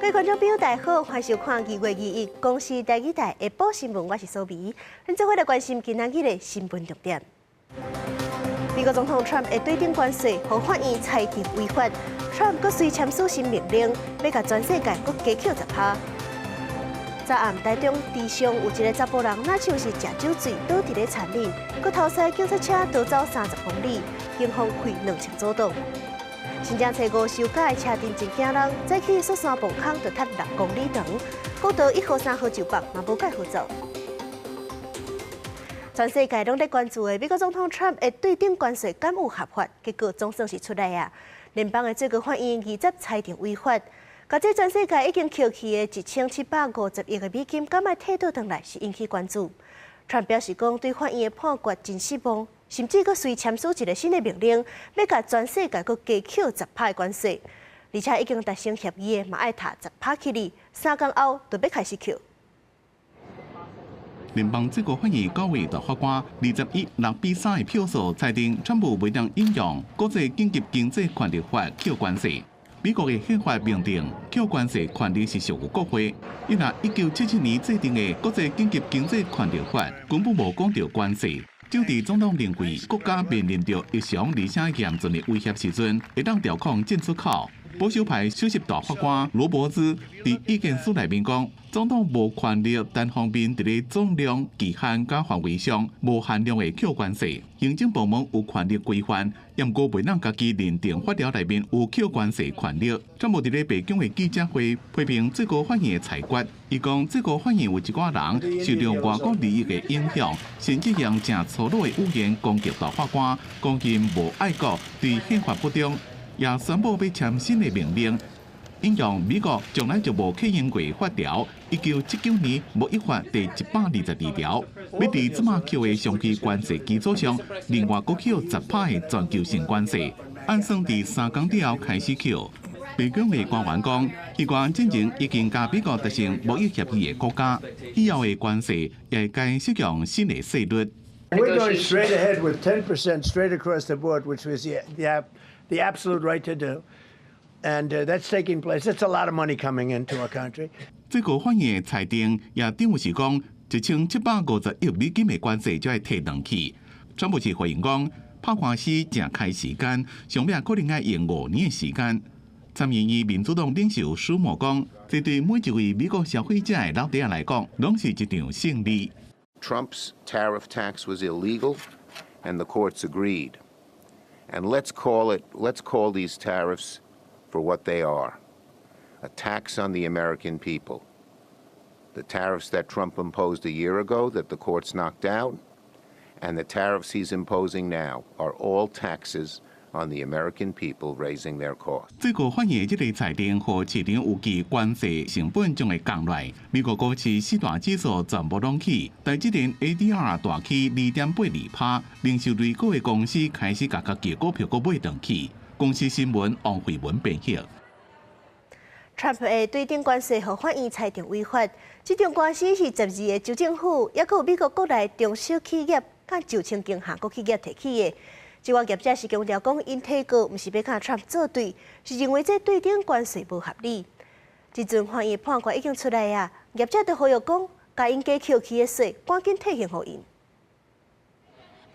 各位觀眾朋友，大家好，歡迎收看2月21公視台語台下晡新聞，我是蘇美。咱做伙來關心今仔日的新聞重點。美國總統川普的對等關稅，予法院裁定違法。川普閣隨簽署新命令，欲共全世界閣加扣10%。昨暗台中池上有一个查埔人，若像是食酒醉倒佇咧田裡，閣偷駛警察車逃走30公里，警方開兩槍阻擋。新正初五收假的車陣真驚人，早起雪山磅空就塞6公里長，國道1號、3號就北嘛無蓋好走。全世界攏咧關注的美國總統川普的對等關稅敢有合法？結果總算是出來啊！聯邦的最高法院20裁定違法，共這全世界已經扣去的1750億的美金，敢會退倒轉來，是引起關注。川普表示講，對法院的判決真失望，甚至閣隨簽署一个新的命令，欲共全世界閣加扣十趴的關稅，而且已經達成協議的嘛愛提10%起來，3工後就欲開始扣。聯邦最高法院九位大法官21-6比3的票數裁定，川普袂當引用國際緊急經濟權力法扣關稅。美國的憲法明定，扣關稅權力是屬於國會。伊若1977年制定的國際緊急經濟權力法根本無講著關稅，就佇總統認為國家面臨著異常而且嚴峻的威脅時陣，會當調控進出口。保守派首席大法官羅伯茲佇意見書內面講，總統無權力單方面佇咧總量、期限佮範圍上無限量的扣關稅，行政部門有權力規範，毋過袂當家己認定法條內面有扣關稅權力。川普佇咧白宮的記者會批評最高法院的裁決，伊講最高法院有一寡人受著外國利益的影響，甚至用誠粗魯的語言攻擊大法官，講𪜶無愛國，對憲法不忠。也宣布欲簽新的命令，引用美國從來就無啟用過法條，1979年貿易法第122條，欲佇這馬扣的長期關稅基礎上，另外閣扣十趴的全球性關稅，按算佇3工了後開始扣。白宮的官員講，彼關進前已經佮美國達成貿易協議的國家，以後的關稅也會改適用新的稅率。 We're going straight ahead with 10% straight across the board, which was the absolute right to do. And that's taking place. That's a lot of money coming into our country. 最高法院的裁定也等於是講，1750億美金的關稅就會提轉去。川普是回應講，拍官司誠開時間，上尾可能愛用5年的時間。參議院民主黨領袖舒默講，這對每一位美國消費者的老底仔來講，攏是一場勝利。 Trump's tariff tax was illegal, and the courts agreed. And let's call these tariffs for what they are, a tax on the American people. The tariffs that Trump imposed a year ago that the courts knocked out, and the tariffs he's imposing now are all taxes on the American people, raising their costs. 最高法院這个裁定，予市場預計關稅成本將會降落來。美國股市四大指數全部攏起，台積電 ADR 大起2.82%，零售類股的公司開始共家己股票閣買轉去。公視新聞王慧文編譯。川普的對等關稅予法院裁定違法，這場官司是12个州政府，抑閣有美國國內中小企業、佮9000間韓國企業提起的。這寡業者是強調講，𪜶提告毋是欲佮川普作對，是認為這對等關稅無合理。這陣法院判決已經出來啊，業者就呼籲講，共𪜶加扣去的稅，趕緊退還予𪜶。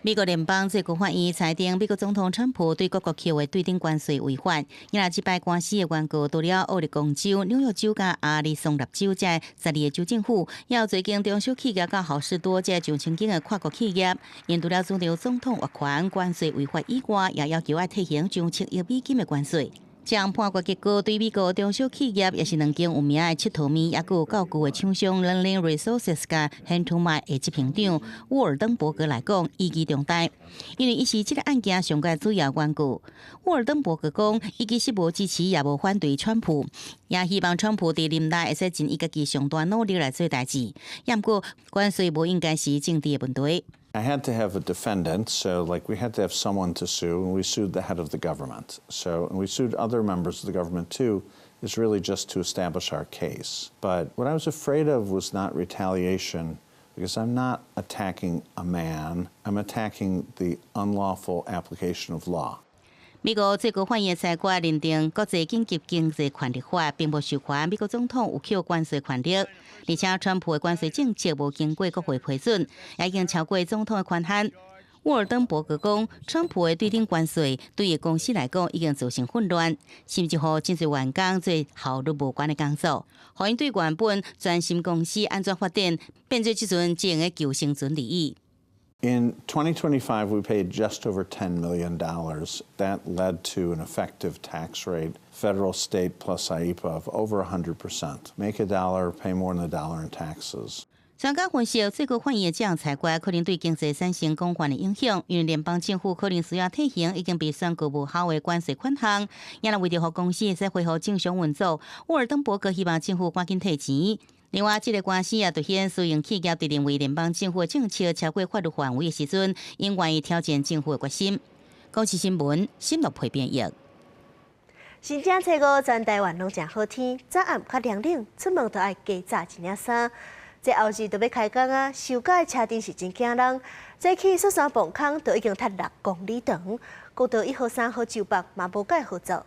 美國聯邦最高法院裁定，美國總統川普對各國扣的對等關稅違法。伊這擺官司的原告，除了奧勒岡州、紐約州佮亞利桑那州這12個州政府，也有濟間中小企業佮好市多這上千間的跨國企業。𪜶除了主張總統越權關稅違法以外，也要求愛退還上千億美金的關稅。這項判決結果對美國中小企業，也是兩間有名的𨑨迌物，抑閣有教具的廠商 Learning Resources 佮 Hand2Mind 的執行長沃爾登伯格來講，意義重大，因為伊是這个案件上蓋主要原告。沃爾登伯格講，伊其實無支持也無反對川普，也希望川普佇任內會使盡伊家己上大努力來做代誌。也毋過關稅無應該是政治的問題。 I had to have a defendant, so like we had to have someone to sue, and we sued the head of the government. So, and we sued other members of the government too, is really just to establish our case. But what I was afraid of was not retaliation, because I'm not attacking a man, I'm attacking the unlawful application of law. 美國最高法院裁決認定國際緊急經濟權力法並無授權美國總統有扣關稅權力，而且川普的關稅政策無經過國會批准，也已經超過總統的權限。沃爾登伯格講，川普的對等關稅對伊公司來講已經造成混亂，甚至予真濟員工做效率無懸的工作，予𪜶對原本專心公司按怎發展，變做這陣只用咧求生存而已。 In 2025, we paid just over $10 million. That led to an effective tax rate, federal, state plus IEEPA, of over 100%. Make a dollar, pay more than a dollar in taxes. 專家分析，最高法院的這項裁決可能對經濟產生廣泛的影響，因為聯邦政府可能需要退還已經被宣告無效的關稅款項。也若為著予公司會使恢復正常運作，沃爾登伯格希望政府趕緊退錢。另外，這个官司也凸顯私營企業佇認為聯邦政府的政策超過法律範圍的時陣，應願意挑戰政府的決心。公視新聞，新樂培編譯。新正初五，全台灣攏誠好天，早暗較涼冷，出門都愛加罩一領衫。這後日就欲開工啊，收假的車陣是真驚人。早起雪山磅空就已經塞6公里長，國道1號、3號就北嘛無蓋好走。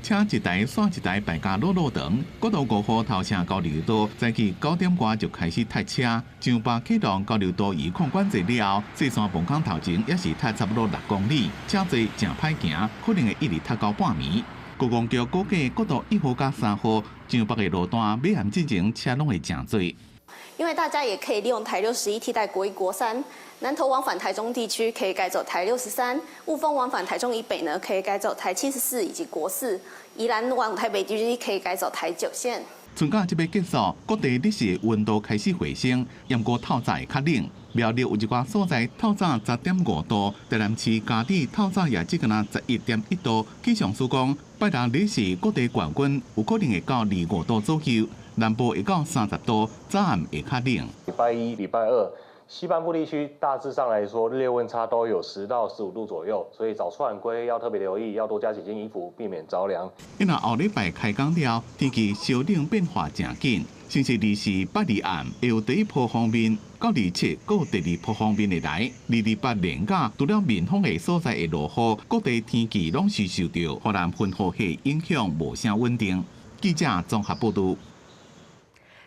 車一台煞一台，排甲老老長。國道5號頭城交流道，早起9點外就開始塞車。上北啟動交流道移控管制了後，雪山磅空頭前也是塞差不多6公里，車濟誠歹行，可能會一直塞到半暝。觀光局估計，國道1號佮3號上北的路段，尾暗進前車攏會誠濟。因為大家也可以利用台61替代國一國三，南投往返台中地區可以改走台63，霧峰往返台中以北呢可以改走台74以及國四，宜蘭往台北地區可以改走台9線。春假這欲結束，各地日時溫度開始回升，毋過透早會較冷。苗栗有一寡所在透早10.5度，台南市嘉里透早也只敢若11.1度。氣象署講，拜六日時各地高溫有可能會到25度左右，南部會到30度，早暗會較冷。禮拜一、禮拜二，西半部地區大致上來說，日夜溫差都有10到15度左右，所以早出晚歸要特別留意，要多加幾件衣服，避免著涼。因為後禮拜開工了，天氣稍冷變化誠緊，先是24拜二暗會有第一波鋒面，到27閣有第二波鋒面會來。2、28連假，除了民風的所在會落雨，各地天氣攏是受著華南雲雨系影響，無啥穩定。記者綜合報導。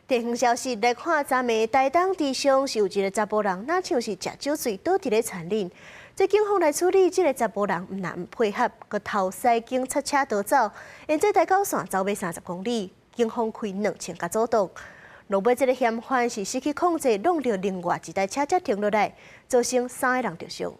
地方消息來看，昨暝台東池上是有一个查埔人，若像是食酒醉倒佇咧田裡。這警方來處理，這个查埔人毋但毋配合，閣偷駛警察車逃走，沿這台九線走欲30公里，警方開2槍共阻擋。落尾這个嫌犯是失去控制，挵著另外一台車才停落來，造成三个人著傷。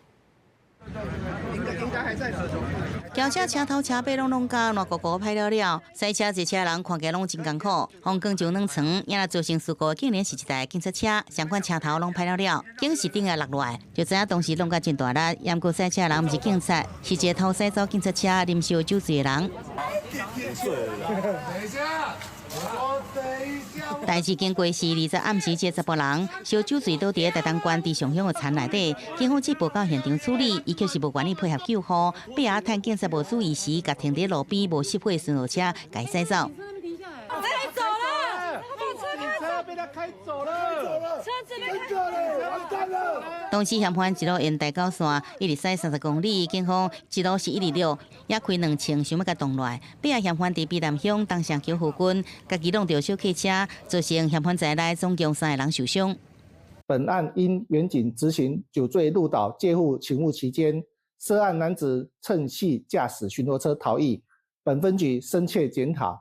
轎車車頭車尾攏攏焦，爛糊糊歹了了，駛車坐車人看起來攏真艱苦。風光就軟床，也若造成事故，竟然是一台警察車，相款車頭攏歹了了，警示燈也落來，就知影當時弄甲真大力。毋過駛車人毋是警察，是一個偷駛走警察車、啉燒酒醉的人。等一下，我等一下。代誌經過是20暗時，這個查埔人燒酒醉倒佇台東縣池上鄉的田內底，警方接報到現場處理，伊卻是無願意配合救護，爬仔趁警察無注意時，共停佇路邊無熄火的巡邏車共駛走。開走了，車被他開走了，車子被開走了，完蛋了。當時嫌犯一路沿台九線一直駛30公里，警方一路是一直掠，也開兩槍想欲共擋落來。尾仔嫌犯佇卑南鄉東城橋附近，家己挵著小客車，造成嫌犯在內總共三个人受傷。本案因員警執行酒醉路倒戒護勤務期間，涉案男子趁隙駕駛巡邏車逃逸，本分局深切檢討。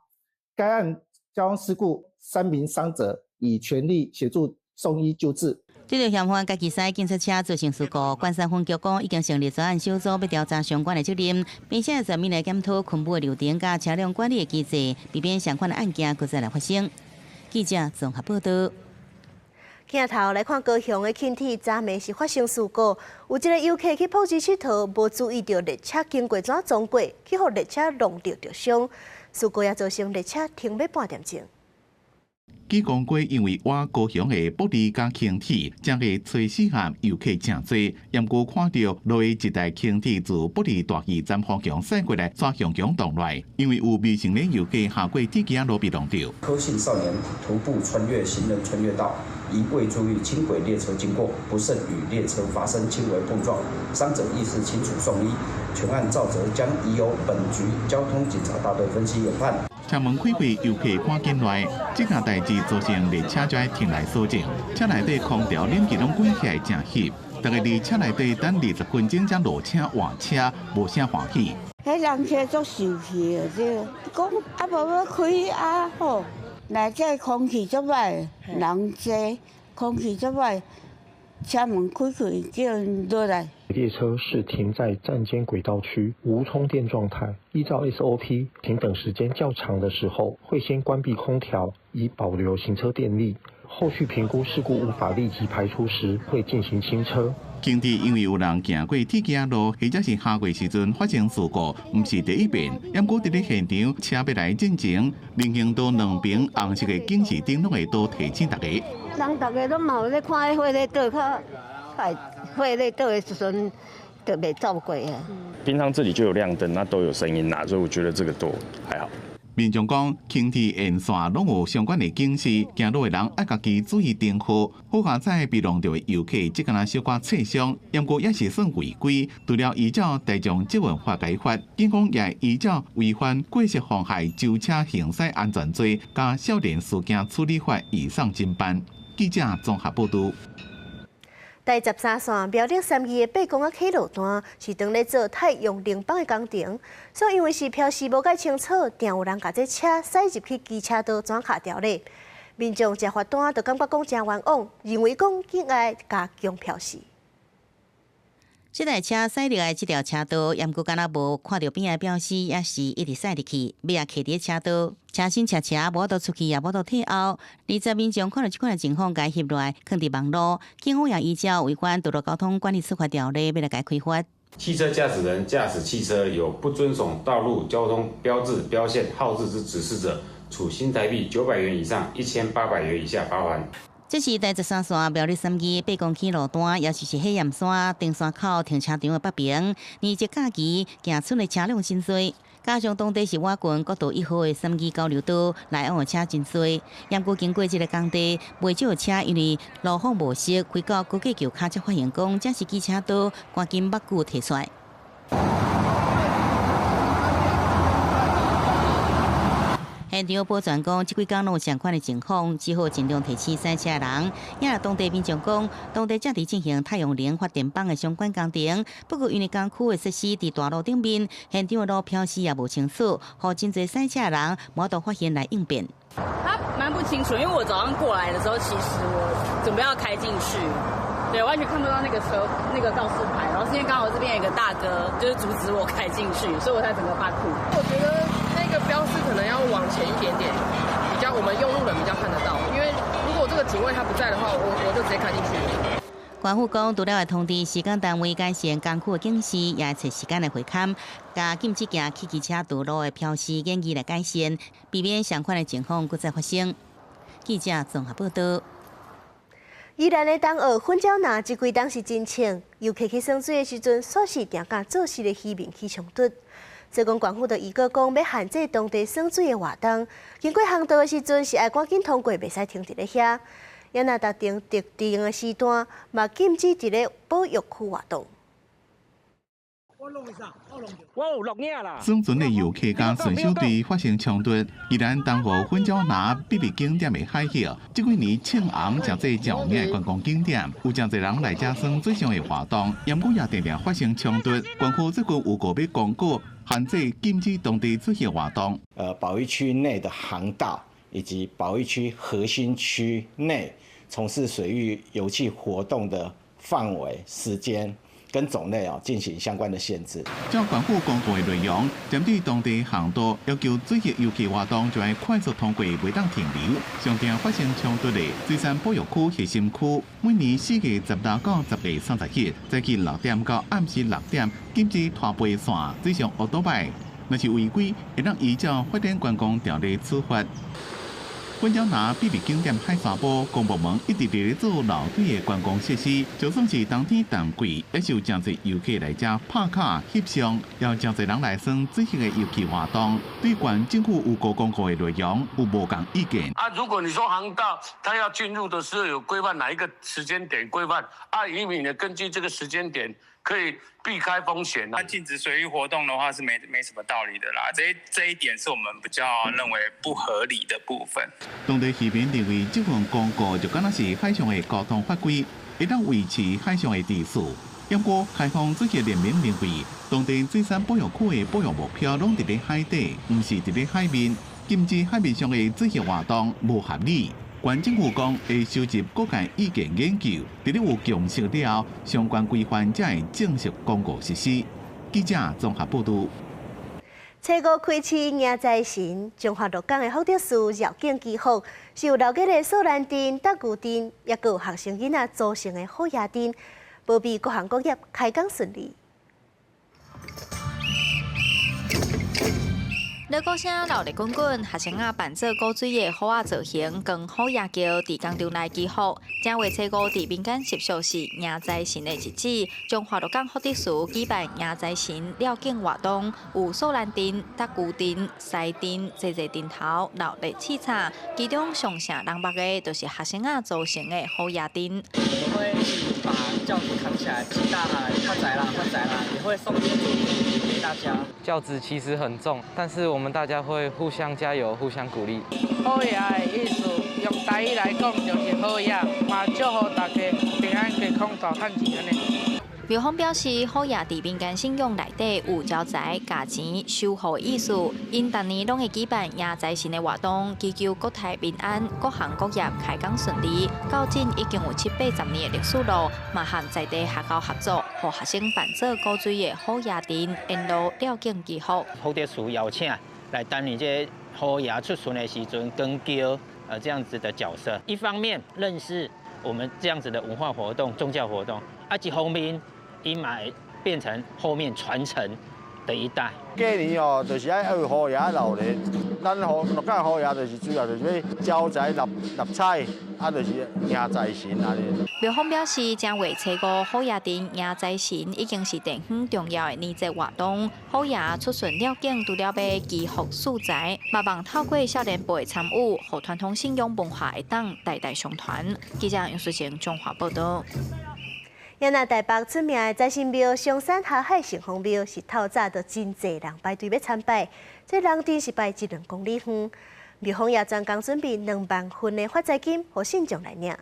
該案交通事故三名傷者已全力協助送醫救治。對著嫌犯家己駛警察車造成事故，關山分局講已經成立專案小組，欲調查相關的責任，並且全面來檢討勤務的流程佮車輛管理的機制，避免相款的案件閣再來發生。記者綜合報導。鏡頭來看高雄的輕鐵，昨暝是發生事故，有一个遊客去瀑布𨑨迌，無注意著列車經過怎撞過，去予列車挵著著傷，事故也造成列車停欲半點鐘。莒光街因為倚高雄的埔里佮輕鐵，將會吹死函遊客誠濟。毋過看著路的一台輕鐵自埔里大溪站方向駛過來，煞向強擋來，因為有未成年遊客下過鐵橋仔路被挵著。柯姓少年徒步穿越行人穿越道，因未注意輕軌列車經過，不慎與列車發生輕微碰撞，傷者意識清楚送醫。全案肇責將移由本局交通警察大隊分析研判。車門開閉，遊客趕緊來，這件代誌造成列車就愛停來搜證，車內底空調冷氣攏關起來誠翕，逐家佇車內底等20分鐘才落車換車，無啥歡喜。彼人車足受氣的，這講啊無欲開啊好，內底空氣足歹，人濟，空氣足歹，車門開開叫𪜶落來。列車是停在站間軌道區無充電狀態，依照 SOP 停等時間較長的時候，會先關閉空調以保留行車電力。後續評估事故無法立即排除時，會進行清車。輕鐵因為有人行過鐵橋路，或者是下過時陣發生事故，毋是第一遍。毋過佇咧現場，車欲來進前，人行道兩邊紅色的警示燈攏會都提醒大家。人逐家攏嘛有咧看，彼火咧倒較快，火咧倒的時陣就袂走過啊。平常這裡就有亮燈，那都有聲音啦，所以我覺得這個都還好。民眾講，輕鐵沿線攏有相關的警示，行路的人愛家己注意燈號。好佳哉被弄著的遊客，這敢若小可擦傷，毋過也是算違規。除了依照大眾捷運法改罰，警方也依照違反過失妨害舟車行駛安全罪，佮少年事件處理法移送偵辦。記者綜合報導。台13線苗栗三義的八公仔溪路段是當咧做太陽能板的工程，所以因為是標示無蓋清楚，定有人共這車駛入去機車道轉卡掉咧。民眾接罰單就感覺講誠冤枉，認為講應該加強標示。這台車駛入來這條車道，毋過敢若無看著邊仔標示，也是一直駛入去，尾仔卡佇車道，車身斜斜，無法度出去，也無法度退後。二十民眾看著這款的情況，共翕落來，囥佇網路，警方也依照違反道路交通管理處罰條例，欲來共開罰。汽車駕駛人駕駛汽車有不遵守道路交通標誌、標線、號誌之指示者，處新台幣900元以上1800元以下罰鍰。這是台13線苗栗三義八公溪路段，也就是火焰山登山口停車場的北邊。年節假期行出的車輛真濟，加上當地是倚近國道1號的三義交流道，來往的車真濟。毋過經過這个工地，袂少車因為路況無熟，開到高架橋跤才發現講這是機車道，趕緊目睭提出來。現場保全講，這幾工攏有相款的情況，只好盡量提醒駛車的人。也若當地民眾講，當地正佇進行太陽能發電板的相關工程，不過因為工區的設施佇大路頂面，現場的路標示也無清楚，予真濟駛車的人無法度發現來應變。他蠻不清楚，因為我早上過來的時候，其實我準備要開進去，對，完全看不到那個車那個告示牌，然後是因為剛好這邊有一個大哥，就是阻止我開進去，所以我才整個發酷。我覺得那個標示可能要往前一點點，比較我們用路人比較看得到，因為如果這個警衛他不在的話，我就直接開進去。官府講，除了會通知施工單位改善工區的警示，也會揣時間來會勘，共禁止行汽機車道路的標示建議來改善，避免相款的情況閣再發生。記者綜合報導。宜蘭的東澳粉鳥林這幾冬是真清，遊客去耍水的時陣，煞是定佮做事的漁民起衝突。所以講，縣府就預告講，欲限制當地耍水的活動，經過航道的時陣是愛趕緊通過，袂使停佇咧遐。也若達成特定的時段，嘛禁止佇咧保育區活動。耍船的遊客佮船小隊發生衝突，宜蘭東湖粉鳥林秘密景點的海域，這幾年慶紅誠濟著名的觀光景點，有誠濟人來遮耍水上的活動，毋過也定定發生衝突。縣府最近有告欲公告，限制禁止當地水上活動。保育區內的航道以及保育區核心區內從事水域遊憩活動的範圍、時間跟種類啊，進行相關的限制。照縣府公告的內容，針對當地航道要求水域遊憩活動就愛快速通過，袂當停留。上定發生衝突的水杉保育區核心區，每年4月16到10月30日，早起6點到暗時6點，禁止拖背線水上歐多擺，若是違規，會當依照發展觀光條例處罰。阮遮若秘密景點海沙埔公部門一直佇咧做漏水的觀光設施，就算是冬天淡季，也是有誠濟遊客來遮拍卡翕相，也有誠濟人來耍水域的遊憩活動。對縣政府有過公告的內容有無仝意見。啊，如果你說航道，它要進入的時候有規範哪一個時間點規範，啊，以免呢根據這個時間點可以避開風險。那禁止水域活動的話是沒什麼道理的啦，這一點是我們比較認為不合理的部分。當地漁民認為這份公告就敢若是海上的交通法規，會當維持海上的秩序。不過開放水域聯盟認為，當地水產保育區的保育目標攏佇咧海底，毋是佇咧海面，禁止海面上的水域活動無合理。縣政府講會收集各界意見研究，佇咧有共識了後，相關規範才會正式公告實施。記者綜合報導。初五開市迎財神，彰化鹿港的福德祠繞境祈福，是由老街的素蘭鎮、搭牛鎮，也閣有學生囡仔組成的虎爺陣，保庇各行各業開工順利。鑼鼓聲熱鬧滾滾，學生仔扮做古錐的虎仔造型，扛虎爺轎佇工場內祈福。正月初五佇民間習俗是迎財神的日子，彰化鹿港福德祠舉辦迎財神繞境活動，有素蘭陣、搭牛陣、獅陣、濟濟陣頭、熱鬧刺插，其中上受人目的，就是學生仔組成的虎爺陣。我們會把轎子扛起來，請大喊發財啦，發財啦，也會送一些祝福給大家。轎子其實很重，但是我們大家會互相加油，互相鼓勵。虎爺的意思，用台語來講就是好爺，嘛祝福大家平安健康大趁錢按呢。廟方表示，虎爺佇民間信仰內底有招財、咬錢、守護的意思，𪜶逐年攏會舉辦迎財神的活動，祈求國泰民安、各行各業開工順利。到今已經有七八十年的歷史咯，嘛和在地學校合作，予學生扮做古錐的虎爺陣，沿路繞境祈福。福德祠邀請來擔任這虎爺出巡的時陣，扛轎這樣子的角色。一方面認識我們這樣子的文化活動、宗教活動，啊，一方面伊嘛會變成後面傳承的一代。過年哦，就是愛愛虎爺鬧熱，咱虎鹿港虎爺就是主要就是欲招財納納采，啊，就是迎財神按呢。廟方表示，正月初五虎爺陣迎財神已經是地方重要的年節活動。虎爺出巡繞境，除了欲祈福賜財，嘛望透過少年輩參與，予傳統信仰文化會當代代相傳。記者楊淑賢彰化報導。也若台北出名的財神廟松山霞海城隍廟是透早就真濟人排隊欲參拜，這人陣是排一兩公里遠。廟方也專工準備2萬份的發財金，予信眾來領。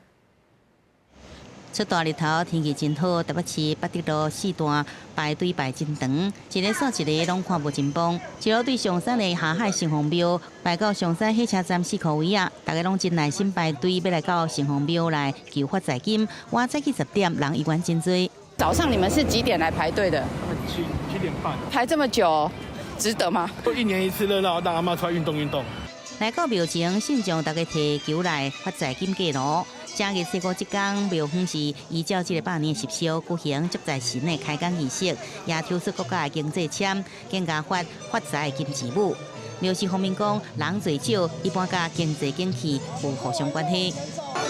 出大日頭，天氣真好，台北市八德路四段排隊排真長，一个煞一个攏看無真拚。一路對松山的霞海城隍廟排到松山火車站四箍位仔，大家攏真耐心排隊，欲來到城隍廟來求發財金。我早起10點，人依然真濟。早上你們是幾點來排隊的？7點半。排這麼久，值得嗎？一年一次熱鬧，讓阿嬤出來運動運動。來到廟前，信眾大家提球來發財金過爐。正月初五這天，廟方是依照這个百年習俗舉行接財神的開工儀式，也抽出國家的經濟籤，更加發發財金字母。廟宇方面講，人濟少，一般佮經濟景氣無互相關係。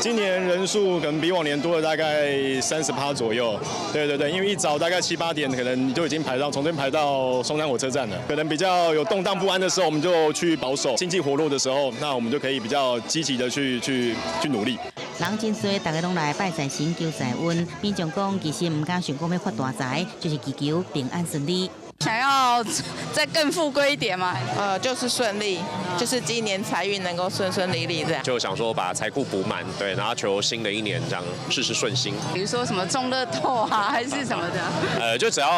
今年人數可能比往年多了大概30%左右。對對對，因為一早大概7、8點，可能你就已經排到從這邊排到松山火車站了。可能比較有動盪不安的時候，我們就去保守；經濟活絡的時候，那我們就可以比較積極的去努力。人真濟，大家攏來拜財神求財運。民眾講，其實毋敢想講欲發大財，就是祈求平安順利。想要再更富貴一點嘛？就是順利，就是今年財運能夠順順利利這樣。就想說把財庫補滿，對，然後求新的一年這樣事事順心。比如說什麼中樂透啊，還是什麼的？就只要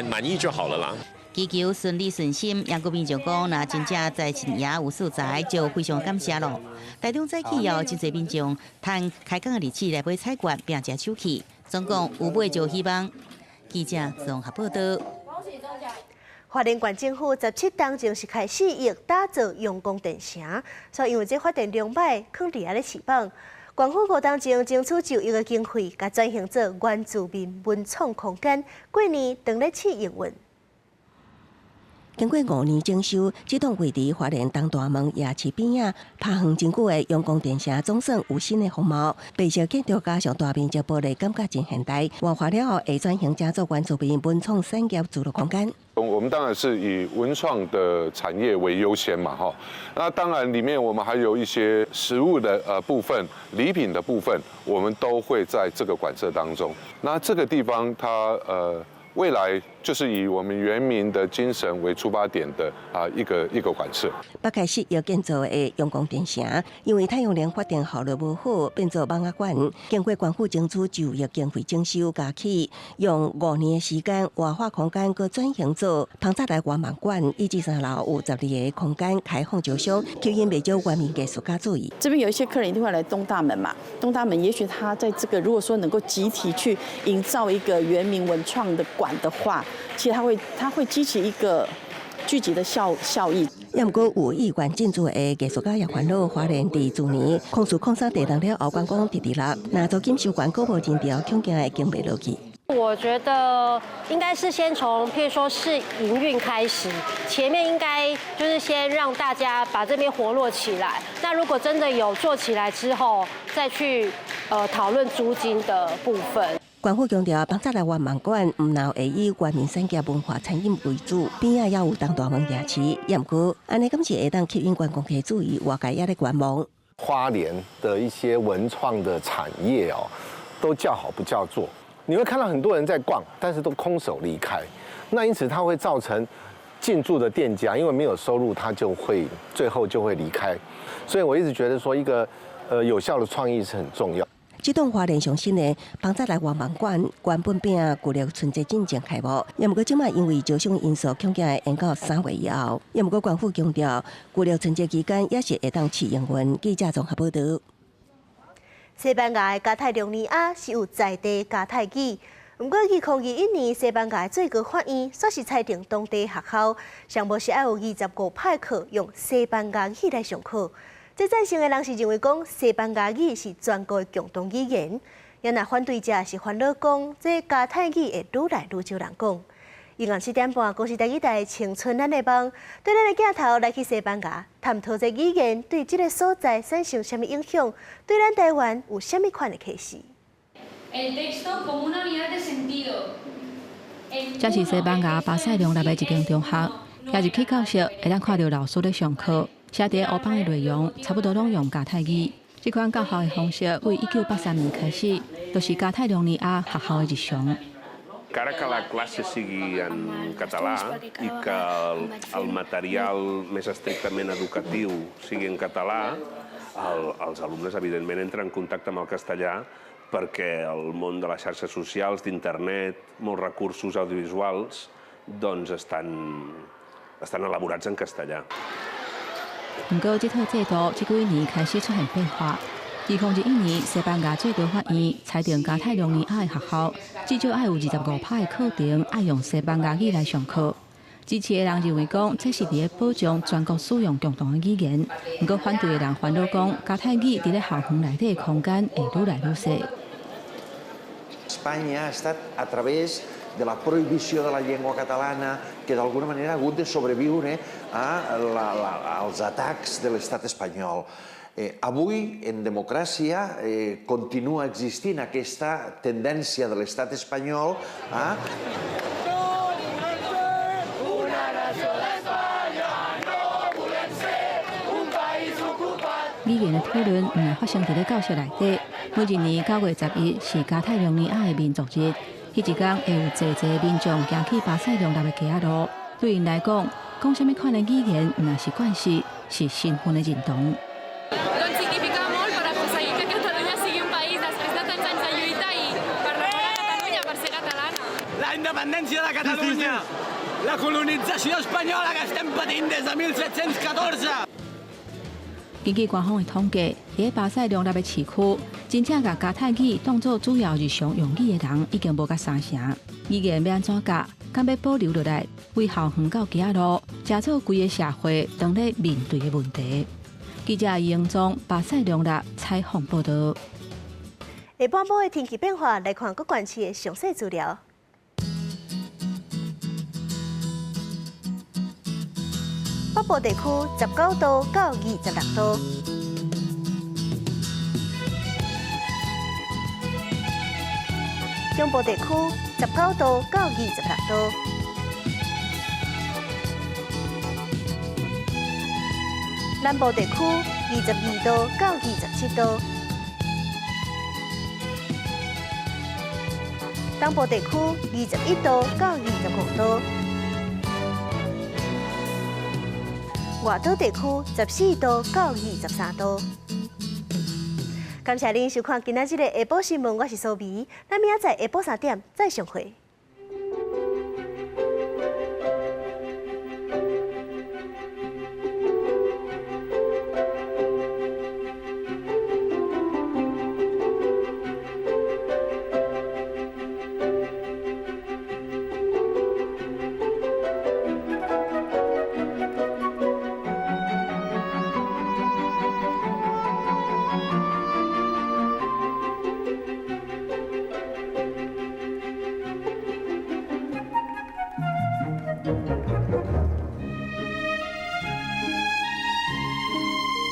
滿意就好了啦。祈求順利順心，也閣民眾講，若真正財神爺有賜財，就非常感謝咯。台中早起哦，真濟民眾趁開工的日子來買彩券，拼一手氣。總共有買就希望。記者綜合報導。花蓮縣政府17冬正式開始欲打造陽光電城，所以因為這發電量歹，囥佇遐咧飼放。縣府5冬前爭取9億的經費，共轉型做原住民文創空間，過年當咧試營運。經過5年整修，這棟位佇花蓮東大門夜市邊仔，拍遠真久的陽光電城總算有新的風貌。白色建築加上大面積玻璃，感覺真現代。活化了後，會轉型成做原住民文創產業聚落空間。我們當然是以文創的產業為優先嘛，哈。那當然裡面我們還有一些食物的部分、禮品的部分，我們都會在這個館舍當中。那這個地方它未來就是以我們原民的精神為出發點的啊一個館舍。北開始要建造的陽光電城，因為太陽能發電效率無好，變做蠓仔館。經過縣府爭取9億經費整修加起，用5年的時間活化空間，閣轉型做芳早來願望館，以及三樓有12個空間開放招商，吸引袂少原民藝術家注意。這邊有一些客人一定會來東大門嘛，東大門也許他在這個如果說能夠集體去營造一個原民文創的館的話，其實它會激起一個聚集的效益。也毋過有意願進駐的藝術家也煩惱，花蓮佇去年04/03地動了後，觀光直直落，若租金收懸，閣無人潮，恐驚會經袂落去。我覺得應該是先從，譬如說試營運開始，前面應該就是先讓大家把這邊活絡起來。那如果真的有做起來之後，再去討論租金的部分。縣府強調，芳早來願望館毋但會以原民產業文化餐飲為主，邊仔也有東大門夜市。也毋過，按呢敢是會當吸引觀光客注意，外界也咧觀望。花蓮的一些文創的產業哦，都叫好不叫座。你會看到很多人在逛，但是都空手離開。那因此，它會造成進駐的店家，因為沒有收入，他就會最後就會離開。所以我一直覺得說，一個有效的創意是很重要。這棟花蓮上新的芳早來願望館，原本餅舊曆春節進前開幕，也毋過這擺因為招商因素，恐驚會延到3月以後。也毋過縣府強調，舊曆春節期間也是會當試營運。記者綜合報導。西班牙的加泰隆尼亞是有在地加泰語，毋過2021年西班牙最高法院煞是裁定當地學校上無是愛有25%課用西班牙語來上課。這贊成的人是認為講西班牙語是全國的共同語言，也若反對者是煩惱講這加泰語會愈來愈少人講。傍晚7點半，公視台語台青春咱的夢，對咱的鏡頭來去西班牙，探討這語言對這个所在產生啥物影響，對咱台灣有啥物款的啟示。這是西班牙巴塞隆納的一間中學，也入去教室，會當看著老師咧上課。寫佇黑板的內容，差不多攏用加泰語。這款教學的方式，對1983年開始，就是加泰隆尼亞學校的日常。 Encara que la classe sigui en català i que el material més estrictament educatiu sigui en català, els alumnes, evidentment, entren en contacte amb el castellà perquè el món de les xarxes socials, d'internet, molts recursos audiovisuals, doncs estan elaborats en castellà. 毋過，這套制度這幾年開始出現變化。2021年，西班牙最高法院裁定加泰隆尼亞的學校至少愛有25%的課程愛用西班牙語來上課。支持的人認為講，這是佇咧保障全國使用共同的語言。毋過，反對的人煩惱講，加泰語佇咧校園內底的空間會愈來愈細。 Espanya ha estat a través de la prohibició de la llengua catalana que d'alguna manera ha hagut de sobreviure als atacs de l'estat espanyol. Avui, en democràcia, continua existint aquesta tendència de l'estat espanyol a 語言的討論毋但發生佇咧教室內底。每一年9月11是加泰隆尼亞的民族日，彼一天會有濟濟民眾行去巴塞隆納的街仔路。對𪜶來講，講啥物款的語言毋但是慣勢，是身份的認同。 La independència de Catalunya! La colonització espanyola que estem patint des de 1714! 根據官方的統計，佇巴塞隆納的市區，真正共加泰語當做主要日常用語的人，已經無甲三成。語言欲按怎教？敢欲保留落來？對校園到街仔路，成做規个社會當咧面對的問題。記者楊宗巴塞隆納採訪報導。下半晡的天氣變化，來看各縣市的詳細資料。北部地區19度到26度。中部地區19度到26度。南部地區22度到27度。東部地區21度到25度。外島地區14度到23度。感謝您收看今仔日的下晡新聞，我是蘇美，咱明仔載下晡3點再相會。